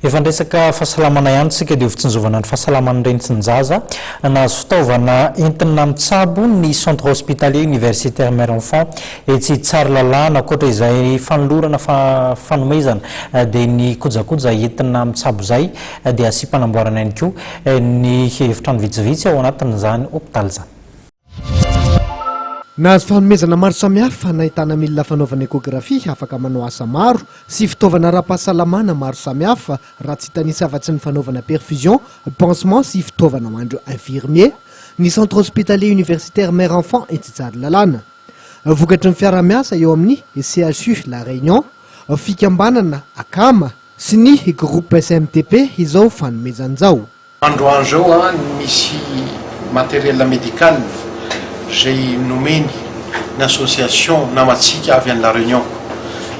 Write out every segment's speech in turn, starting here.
Efa niresaka fahasalamana ihany isika dia ho fitsinjovana ny fahasalaman'ny reny sy ny zaza. Nahazo fitaovana entina mitsabo ny Centre Hospitalier Universitaire Mère Enfant etsy Tsaralalàna. Ankoatra izay fanolorana fanomezana dia ny kojakoja entina mitsabo izay dia asiam-panamboarana ihany koa ny efitrano vitsivitsy ao anatin'izany hopitaly izany. Nahazo fanomezana maro samihafa nahitana milina fanaovana échographie afaka manao asa maro sy fitaovana ara-pahasalamana maro samihafa raha tsy hitanisa afa-tsy ny fanaovana perfusion, pansement sy fitaovana ho an'ireo infirmier ny Centre Hospitalier Universitaire Mère Enfant etsy Tsaralalàna. Vokatry ny fiaraha-miasa eo amin'ny CHU La Réunion, fikambanana Akama sy ny Groupe SMTP izao fanomezana izao. Androany zao an misy matériel médical zay nomeny ny association namantsika avy any La Réunion.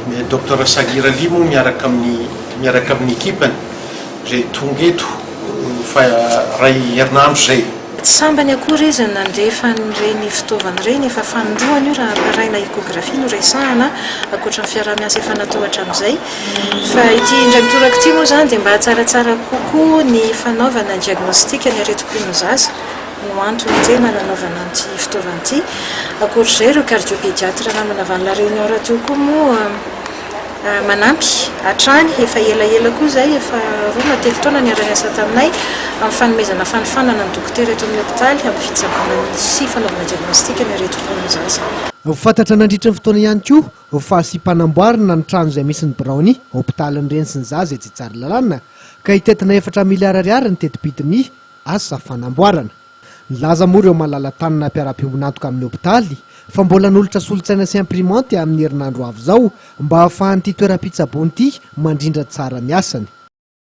Ny Docteur Saghir Ali moa miaraka amin'ny miaraka amin'ny ekipany zay tonga eto fa ray herinandro zay. Tsy sambany akory izy no nandefa an'ireny fitaovana ireny, efa fanindroany io raha appareil-na échographie no resahana, ankoatra ny fiaraha-miasa efa natao hatramin'izay. Fa ity indray mitoraka ity moa izany dia mba hahatsaratsara kokoa ny fanaovana ny diagnostic ny aretim-pon'ny zaza no antony tena nanaovana an'ity fitaovana ity. Ankoatra izay ireo cardiopédiatre namana avy any La Réunion rahateo koa moa manampy hatrany, efa elaela koa izay, efa roa na telo taona niara-niasa taminay amin'ny fanomezana fanofanana ny dokotera eto amin'ny hopitaly amin'ny fitsaboana sy fanaovana diagnostic ny aretim-pon'ny zaza. Fantatra nandritra ny fotoana ihany koa fa asiam-panamboarana ny trano izay misy ny biraon'ny hopitalin'ny reny sy ny zaza etsy Tsaralalàna ka hitentina efatra miliara ariary ny teti-bidin'ny asa fanamboarana. Nilaza moa ireo malala-tanana mpiara-piombon'antoka amin'ny hopitaly fa mbola hanolotra solontsaina sy imprimante amin'ny herinandro ho avy izao mba hahafahan'ity toeram-pitsaboana ity mandrindra tsara ny asany.